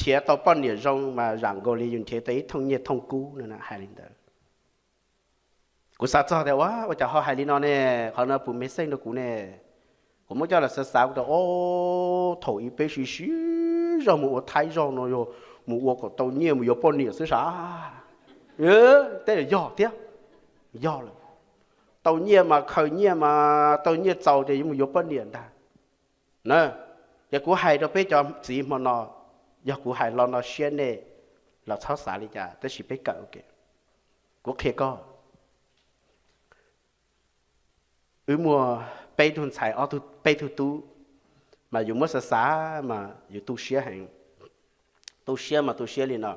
nrhiav tau poj niam zoo mas zam nkaus li yus nrhiav tau ib thooj nyiaj thooj kub no, hais li ntawd. Kuv xav txog tias ua, ua cas ho hais li no ne, qhov no puas mej xeej rau kuv ne. Kuv muab coj los xav xav kuv tias, o, thaum ub peb siv siv zog mus ua Thaib zog no yog mus ua kom tau nyiaj mus yuav poj niam xwb sav. Tej yog thiab, yog lawm. Tau nyiaj mas khaws nyiaj mas tau nyiaj txaus ces yuav mus yuav poj niam ntag. Na, ces kuv hais rau peb cov txiv hmo no, yog kuv hais lo no siab nej los txhob xav li cas tab sis peb kawm ua ke. Kuv qhia koj, wb muaj peb tug ntxhais, peb tug tub, mas yus muab xav xav mas yus tu siab heev. Tu siab mas tu siab li no.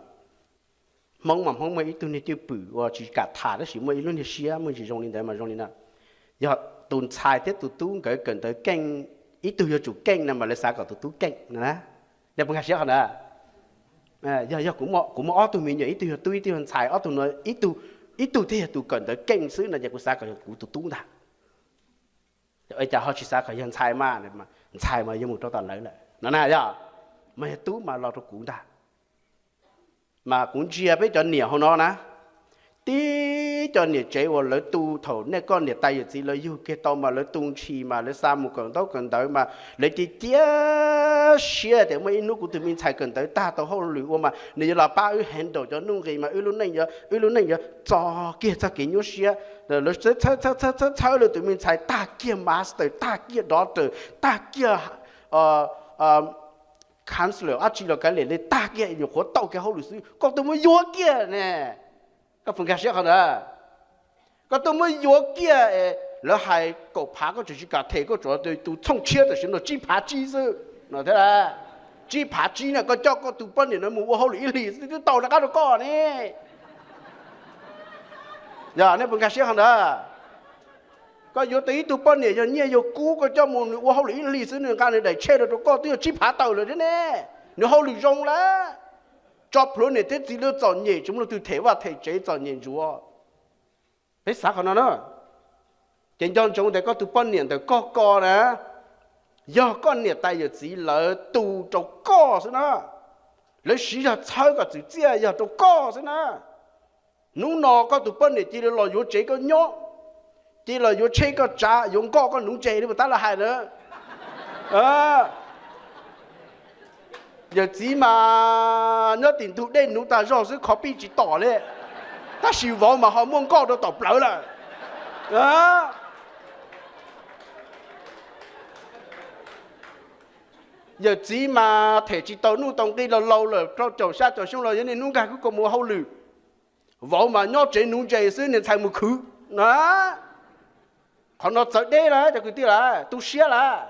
Hmoob mas Hmoob muaj ib tug niag cwj pwm uas tsis kam tham tab sis muaj ib lub niag siab muaj ntsis zoo li ntawd mas zoo li no. Yog tus ntxhais thiab tus tub nkawd kawm ntawv keej, ib tug yuav tsum keej no mas lawv xav kom tus tub keej no. Nej puas nkag siab qhov ntawd? Yog, yog kuv muaj ob tug me nyuam, ib tug yog tub ib tug yog ntxhais, ob tug no, ib tug thiaj yog tus kawm ntawv keej xwb no ces kuv xav kom yog kuv tus tub ntag. Cas ho tsis xav kom yog ntxhais mas, ntxhais mas yuav mus rau tom lawv lawm no na, yog, mas yog tub mas los rau kuv ntag. Mas kuv ntsia peb cov niam hauv no na, tib cov niam tsev uas lawv tu thaum nej koj niam tais yawm txiv lawv yug kiag tau mas lawv tu ntshis mas lawv xa mus kawm ntaub kawm ntawv mas lawv cia cia siab tias muaj ib hnub kuv tus me ntxhais kawm ntawv tag tau hauj lwm ua mas nws yuav los pab wb handle cov nuj nqis mas wb lub neej yuav, wb lub neej yuav txog kiag txoj kev nyuaj siab. Lawv txhawb txhawb lawv tus me ntxhais tag kiag master, tag kiag doctor, tag kiag counselor, dab tsi los kav liam li, tag kiag nyuam qhuav tau kiag hauj lwm xwb, koj tus muab yuav kiag ne. Koj puas nkag siab qhov ntawd? Koj tus muab yuav kiag, lawv hais kaum phav koj tseem tsis kam them, koj tsuas tus txhooj tshiab tam sim no tsib phav tsib xwb no thiab. Tsib phav tsib na, koj coj koj tus poj niam no mus ua hauj lwm ib hlis xwb twb tau rov qab rau koj ne. Yog nej puas nkag siab qhov ntawd? Koj yuav tau ib tug poj niam yog nyiaj yog kub, koj coj mus nws ua hauj lwm ib hlis xwb nws nqa nws daim tshej rau rau koj twb yog tsib phav tawm lawm thiab ne. Nws hauj lwm zoo lawm. Tso plhuav niam thiab txiv lub txom nyem tsis muaj leej twg them vaj them tsev txom nyem ntsuav. Peb xav qhov no na. Ces nco ntsoov tias koj tus poj niam ntawm koj ko na, yog koj niam tais yawm txiv lawv tu rau koj xwb na. Lawv siv zog txhawb kom txwm txiaj yog rau koj xwb na. Hnub no koj tus poj niam cia li los yuav tsev koj nyob, cia li los yuav tsheb koj tsav, yuav nkoj koj nuv ntses li puas tab lawv hais na. Yawm txiv mas nyob tim ntug dej nuv tas zog xwb, kho pij tsis tom li, tab sis vauv mas ho muaj nkoj rau tom plawv lawm. Yawm txiv mas them tsis tau nuj tau nqi los laus lawm, rau caum xya caum xyoo los yog niaj hnub nkag kub ko mus hauj lwm. Vauv mas nyob tsev nuv ntses xwb, niag ntxhais mus khwv na. Qhov no txawv deb lawm cov kwv tij lawm, tu siab lawm.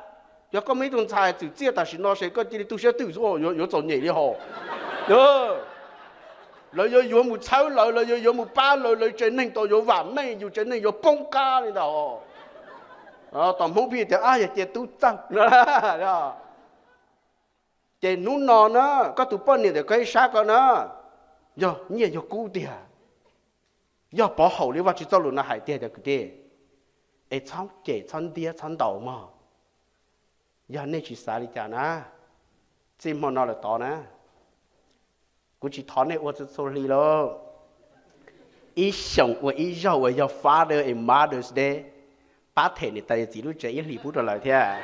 Yog koj muaj ib tug ntxhais txwm txiaj tam sim no ces koj cia li tu siab twm xwb, yuav txom nyem li hos. Lawv yuav yuav mus txhawb lawv, lawv yuav yuav mus pab lawv, lawv tsev neeg tau yuav vam meej, yus tsev neeg yuav poob qab li ntawd. Tom Hmoob pheej tias ab yog cia tub txawj. Ces hnub no na, koj tus poj niam ntawm koj ib sab ko na, yog nyiaj yog kub tiag, yog pov haum li Vajtswv txoj lus no hais tiag cov kwv tij, es txhob cem txhob ntiab txhob ntaus mog. Yog nej tsis xav li cas na, txij hmo no lawm tod na, kuv tsis thov nej ua txhua txhua hli lauj. Ib xyoos ua ib zaug uas yog Father and Mother's Day, pab them niam tais yawm txiv lub tsev ib hlis pub rau lawv thiab.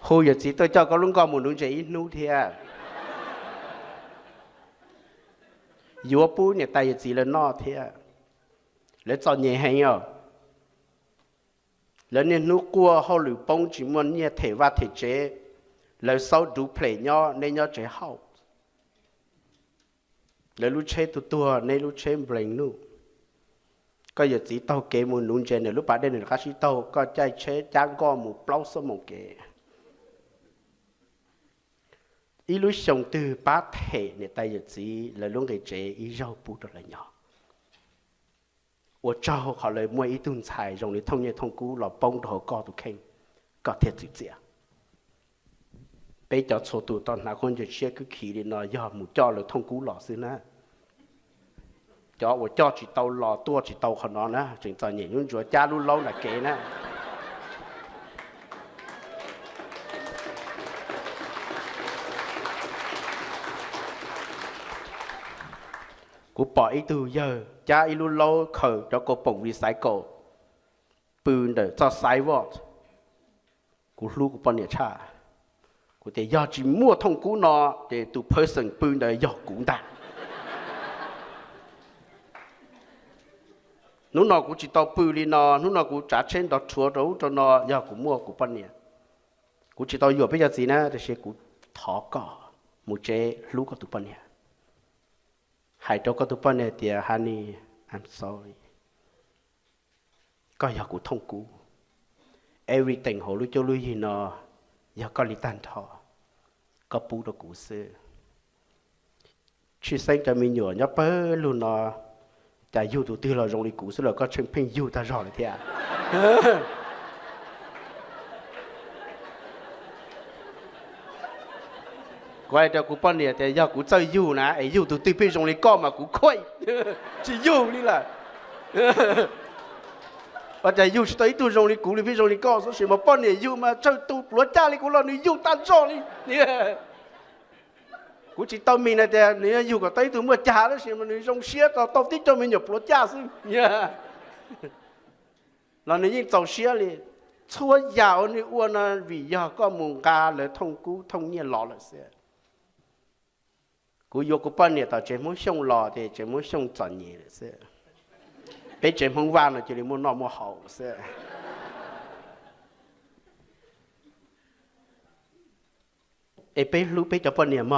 Hu yawm txiv tuaj coj koj lub nkoj mus nuv ntses ib hnub thiab. Yuav pub niam tais yawm txiv lawv noj thiab. Lawv txom nyem heev os. Lawv niaj hnub quaj hauj lwm poob tsis muaj nyiaj them vaj them tsev. Lawv xauj duplex nyob, neb nyob tsev hauj. Lawv lub tsheb tuag tuag, neb lub tsheb nplees nuj. Koj yawm txiv taug kev mus nuv ntses, nws lub pas dej nws rov qab sib taug, koj caij tsheb cab nkoj mus plaub xuab moos kev. Ib lub xyoo twg pab them niam tais yawm txiv lawv lub nqi tsev ib zaug pub rau lawv nyob. Ua tsaug qhov lawv muaj ib tug ntxhais zoo li thooj nyiaj thooj kub los poob rau hauv koj tus kheej, koj thiaj txwm txiaj. Peb cov txhua tus tau hnav khaub ncaws tshiab khwb khis li no yog mus coj lawv thooj kub los xwb na. Cov uas coj tsis tau los tuaj tsis tau qhov no na, tseem txom nyem ntsuav cab lub laub nram kev na. Kuv pom ib tug yawg cab ib lub laub khaws cov kaus poom recycle pw ntawm txoj sidewalk. Kuv hlub kuv poj niam tshaj. Kuv tias yog tsis muaj thooj kub no ces tus person pw ntawd yog kuv ntag. Hnub no kuv tsis tau pw li no, hnub no kuv tsav tsheb nrov rhuav rau ub rau no, yog kuv muaj kuv poj niam. Kuv tsis tau yuam peb cov txiv na, tiam sis kuv thov koj mus tsev hlub koj tus poj niam. Hais rau koj tus poj niam tias, Honey, I'm sorry. Koj yog kuv thooj kub. Everything hauv lub cuab lub yig no yog koj li tag nrho. Koj pub rau kuv xwb. Tshwj xeeb cov me nyuam nyob pawg lug no, cas yug tus twg los zoo li kuv xwb los koj tsheej pheej yug tag zog lawm thiab. Kuv hais rau kuv poj niam tias yog kuv txawj yug na es yug tus twg pheej zoo li koj mas kuv khuaj, tsis yug li lawm. Ua cas yug tsis tau ib tug zoo li kuv li, pheej zoo li koj xwb, tab sis mas poj niam yug mas tsawg tus pluav caj li kuv los nws yug tag zog li. Kuv tsis tau mis na tias nws yug kom tau ib tug muaj cag, tab sis mas nws zoo siab tau tib co me nyuam pluav caj xwb los nws yeej txaus siab li. Txhua yam uas nws ua no vim yog koj mus nqa lawv thooj kub thooj nyiaj los lawm xwb. Kuv yuav kuv poj niam tom tsev Hmoob Xyooj los ces tsev Hmoob Xyooj txom nyem lawm xwb. Peb tsev Hmoob Vaj no cia li muaj noj muaj haus xwb. Es peb hlub peb cov poj niam mog.